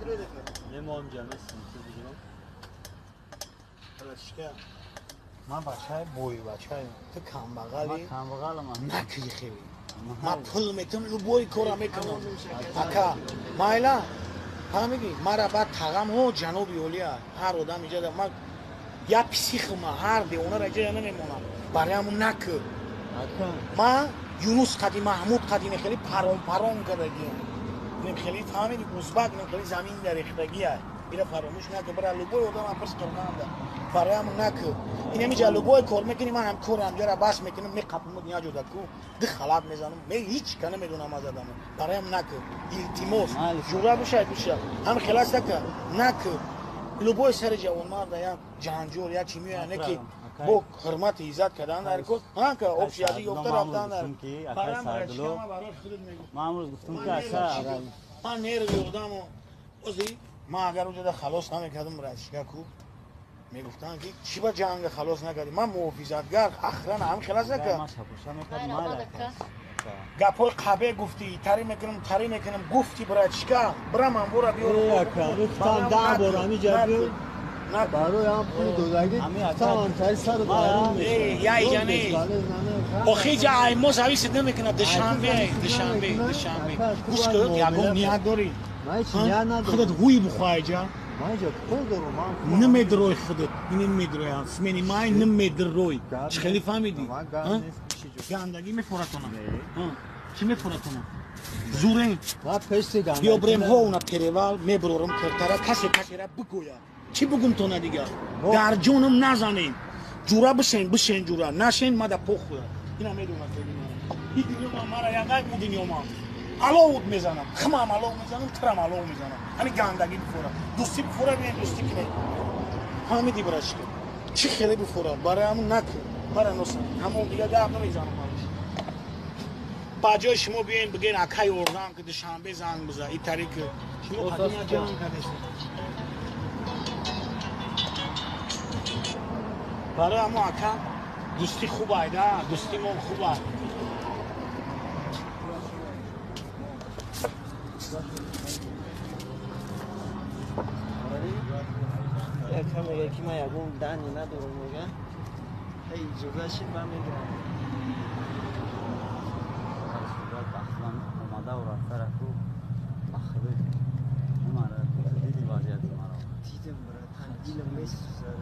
Не мо ҳам ҷамъ бигирам. Братишка, ман бачаи бой, бачаи ту камбағали. Ман камбағалам. Накӣ хеле. Ман пул метам, любой кора мекунам. Ака, майла, фаҳмидӣ? Мара баъд тағам ҳо ҷаноби олия. Ҳар одам иҷа ман я психма, ҳар девонара иҷа намемонам. Барои ҳамун накӣ. Ман Юнус қади, Маҳмуд қади хеле парон парон кардагиам. Нем хеле фаҳмидӣ, узбак нем хеле замин дарехтагия. Ира фаромӯш накӣ, бара любой одам апрс қирғанда. Барои ҳамун накӣ. Ин ҳамиҷа любой кор мекунӣ, ман ҳам корам ҷара бас мекунам, меқапам ҷода ку, ди халат мезанам, ме ҳеҷ ка намедонам аз адамо. Барои ҳам накӣ. Илтимос, ҷура бошай биша. Ҳам хелас нака, накӣ. Любой сари ҷавонмарда як ҷанҷол, як чи меояд, не ки бо ҳурмати иззат кардан дар кор, ҳа общий аз ёфта рафтан дар. Ман имрӯз гуфтам ки ака ман нерви одамо. Ози ман агар уҷода халос намекардам, братишка ку, мегуфтанд ки чӣ ба ҷанга халос накардӣ? Ман муҳофизатгар, охрана, ҳам хелас нака. Гапҳои қабе гуфтӣ, тари мекунам, тари мекунам, гуфтӣ, братишка, бира ман бора биёр. Гуфтам 10 бор ҳамиҷа биёр. Барои ҳам пул додагӣ гуфтам тари сару дарун мешавад. Я иҷа не. Охи иҷа ай мо зависит намекунад. Душанбе, Душанбе, Душанбе. Гӯш кун, ягон ният дорӣ? Ман ҳеҷ ният надорам. Худат ҳуй бухоҳ иҷа. Ман иҷа кор дорам. Намедирой худат, ин намедироям. Смени май намедирой. Чӣ хеле фаҳмидӣ? Гандагӣ мефоратонам. Чӣ мефоратонам? Зурен. Биё брем ҳо уна перевал, мебурорам киртара, касе касера бигӯяд. Чӣ бугум тона дигар? Дар ҷонам назанем. Ҷура бишен, бишен ҷура. Нашен мада похӯяд. Ина медонад хеле мара. Ин дунё мара янгай у дунё ман. Аловут мезанам. Химам алов мезанам, тирам алов мезанам. Ҳами гандагӣ бифора. Дӯстӣ бифора, бинем дӯстӣ кунем. Фаҳмидӣ, братишка? Чӣ хеле бифора? Барои ҳамун накун. Мара носа. Ҳамон дигар гап намезанам барош. Ба ҷои шумо биёем бигӯен акай ордам ки Душанбе занг биза. И тариқ шумо қадима ҷанг кардесед. Барои ҳамон ака дӯстӣ хуб айда, дӯстӣ мо хуб ай. Яка мега ки ман ягон дани надорам, мега. Ҳей иҷоза шид, ман мегирам. Омадаву рафтара ку бахиби дидӣ вазъияти маро. Дидам, братан, дилам месӯзад.